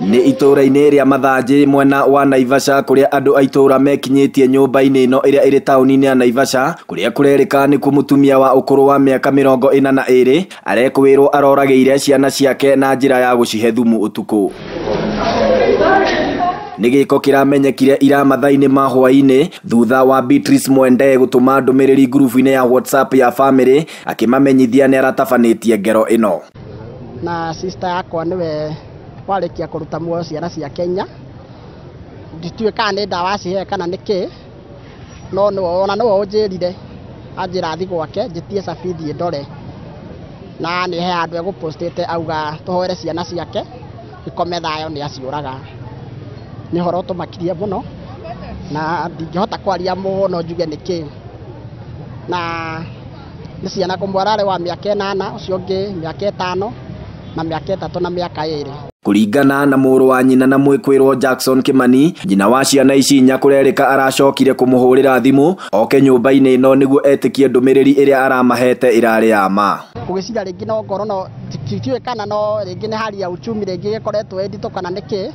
Nĩ itũũra-inĩ rĩa Mathanjĩ mwena wa Naivasha kũrĩa andũ a itũũra mekinyĩtie nyũmba-inĩ ĩno ĩrĩa ĩrĩ taũni-inĩ ya Naivasha kũrĩa kũrerĩka nĩkuo mũtumia wa ũkũrũ wa mĩaka 42 arekwĩrwo aroragĩire ciana ciake na njĩra ya gũcihe thumu ũtukũ. Nĩ gĩko kĩramenyekire ira mathaa-inĩ ma hwaĩ-inĩ thutha wa Beatrice Mwende gũtũma ndũmĩrĩri ngurubu-inĩ ya WhatsApp ya famĩlĩ akĩmamenyithia nĩ aratabanĩtie ngero ĩno. Na sister yakwa nĩwe warĩkia kũruta muoyo ciana cia Kenya, nditiũĩ kana nĩ ndawa acihe kana nĩ kĩ, no ona nĩwe ũnjĩrire anjĩra thiĩ gwake njĩtie cabi thiĩ ndore, na nĩ he handũ egũpostĩte auga tũhoere ciana ciake ikome thayũ nĩ aciũraga. Nĩ ũhoro ũtũmakirie mũno na ndingĩhota kwaria mũno njuge nĩ kĩ, na nĩ ciana ũmwe ararĩ wa mĩaka 8, ũcio ũngĩ mĩaka 5 na mĩaka 3 na mĩaka 2. Kũringana na mũrũ wa nyina na mwĩkwĩrwo Jackson Kimani, nyina wa ciana ici inya kũrerĩka aracokire kũmũhũrĩra thimũ oke nyũmba-inĩ ĩno nĩguo etĩkie ndũmĩrĩri ĩrĩa aramahete ĩrarĩ ya ma. Ngwĩciria rĩngĩ no ngoro no titiũĩ kana no rĩngĩ nĩ hali ya uchumi rĩngĩ ĩkoretwo ĩ nditũ kana nĩ kĩ,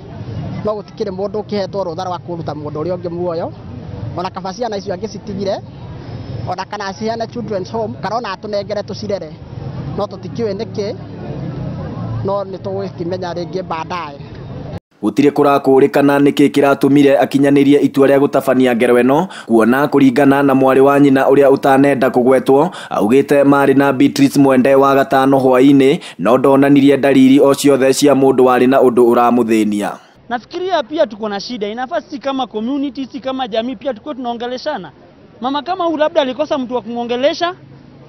no gũtikĩrĩ mũndũ ũkĩhetwo rũtha rwa kũruta mũndũ ũrĩa ũngĩ muoyo, ona kaba ciana icio angĩcitigire ona kana aciheane children's home kana ona atũnengere tũcirere, no tũtikĩũĩ nĩkĩ, no nĩ tũgũkĩmenya rĩngĩ baadaye. Gũtirĩ kũrakũrĩkana nĩkĩ kĩratũmire akinyanĩrie itua rĩa gũtabania ngero ĩno, kuona kũringana na mwarĩ wa nyina ũrĩa ũtanenda kũgwetwo augĩte marĩ na Beatrice Mwende wa gatano hwaĩ-inĩ, no ndonanirie dalili o ciothe cia mũndũ warĩ na ũndũ ũramũthĩnia. Nafikiria pia tuko na shida, inafaa sisi kama community, sisi kama jamii pia tuko tunaongeleshana. Mama kama huyu labda alikosa mtu wa kumuongelesha,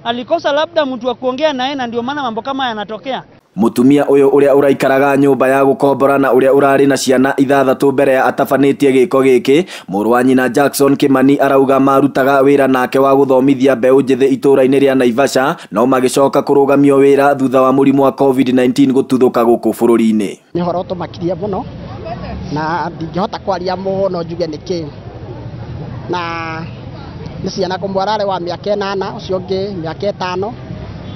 alikosa labda mtu wa kuongea naye, na ndio maana mambo kama yanatokea. Mũtumia ũyũ ũrĩa ũraikaraga nyũmba ya gũkombora na ũrĩa ũrarĩ na ciana 6 mbere ya atabanĩtie gĩko gĩkĩ, mũrũ wa nyina Jackson Kimani arauga marutaga wĩra nake wa gũthomithia mbeũ njĩthĩ itũũra-inĩ rĩa Naivasha, no magĩcoka kũrũgamio wĩra thutha wa mũrimũ wa COVID-19 gũtuthũka gũkũ bũrũri-inĩ. Nĩ ũhoro ũtũmakirie mũno na ndingĩhota kwaria mũno njuge nĩ kĩ, na nĩ ciana ũmwe ararĩ wa mĩaka 8, ũcio ũngĩ mĩaka 5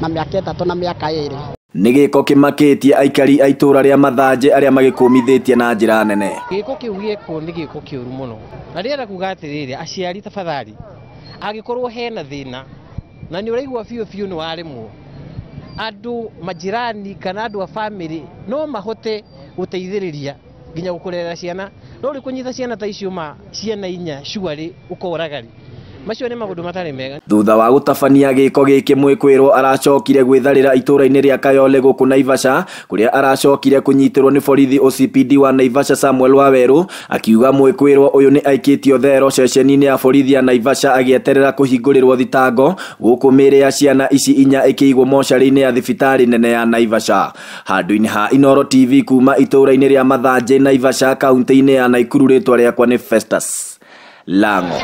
na mĩaka 3 na mĩaka 2. Nĩ gĩko kĩmakĩtie aikari a itũũra rĩa Mathanjĩ arĩa magĩkũmithĩtie na njĩra nene. Gĩko kĩu gĩekwo nĩ gĩko kĩũru mũno, na ndĩrenda kuga atĩrĩrĩ, aciari tafadhali, angĩkorwo hena thĩna na nĩ ũraigua biũ biũ nĩ waremwo, andũ majirani kana andũ a famĩlĩ no mahote gũteithĩrĩria nginya gũkũrerera ciana, no rĩu kũnyita ciana ta icio ma ciana 4 cuarĩ ũkoraga rĩ, macio nĩ maũndũ matarĩ mega. Thutha wa gũtabania gĩko gĩkĩ mwĩkwĩrwo aracokire gwĩtharĩra itũũra-inĩ rĩa Kayole gũkũ Naivasha kũrĩa aracokire kũnyitĩrwo nĩ borithi OCPD wa Naivasha Samuel Wawerũ akiuga mwĩkwĩrwo ũyũ nĩ aikĩtio thero ceceni-inĩ ya borithi ya Naivasha agĩeterera kũhingũrĩrwo thitango gũkũ mĩĩrĩ ya ciana ici 4 ĩkĩigwo mocarĩ-inĩ ya thibitarĩ nene ya Naivasha. Handũ-inĩ ha Inooro TV kuma itũũra-inĩ rĩa Mathanjĩ Naivasha kaunti-inĩ ya Nakuru, rĩtwa rĩakwa nĩ Festus Lango.